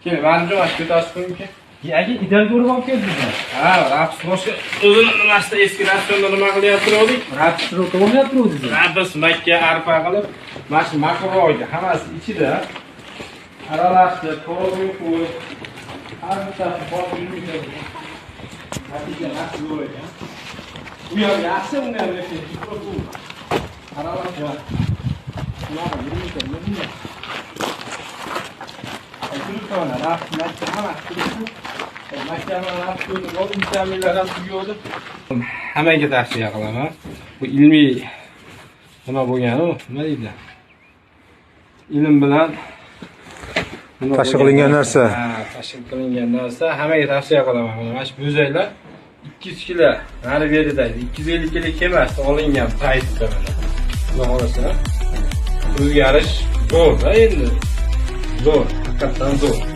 Keling, manimcha, mana shu ko'tarishib qo'ying. Aka, idealga urib olib keldingizmi? Ha, raps boshqa o'zini nimasida, eski ratsionda nima qilyapti? Raps to'g'ri. Raps, makka, arpa qilib, mana shu makroydi, hammasi ichida aralashdi, to'g'ri qo'yib, har bittasi bor yurmaydi. Natija yaxshi zo'r ekan. U ham yaxshi, uni ham lekin bu aralash va unaqa yurmaydi, nima? Turibdi mana, raps, makka hammasi turibdi. Makka bilan raps qo'ydim, vitaminlar ham tugadi. Hammaga tavsiya qilaman. Bu ilmiy nima bo'lgani u, nima deydi? Ilm bilan nima Tashkil bo'lgan qilingan narsa. Ha, tashkil qilingan narsa. Hammaga tavsiya qilaman. Mana shu bo'zaklar 200 kilo nari berida 250 kilo kelmasdi olingan paytda mana. Xudo xohlasa, o'zgarish zo'r-da endi. Zo'r, haqiqatdan zo'r.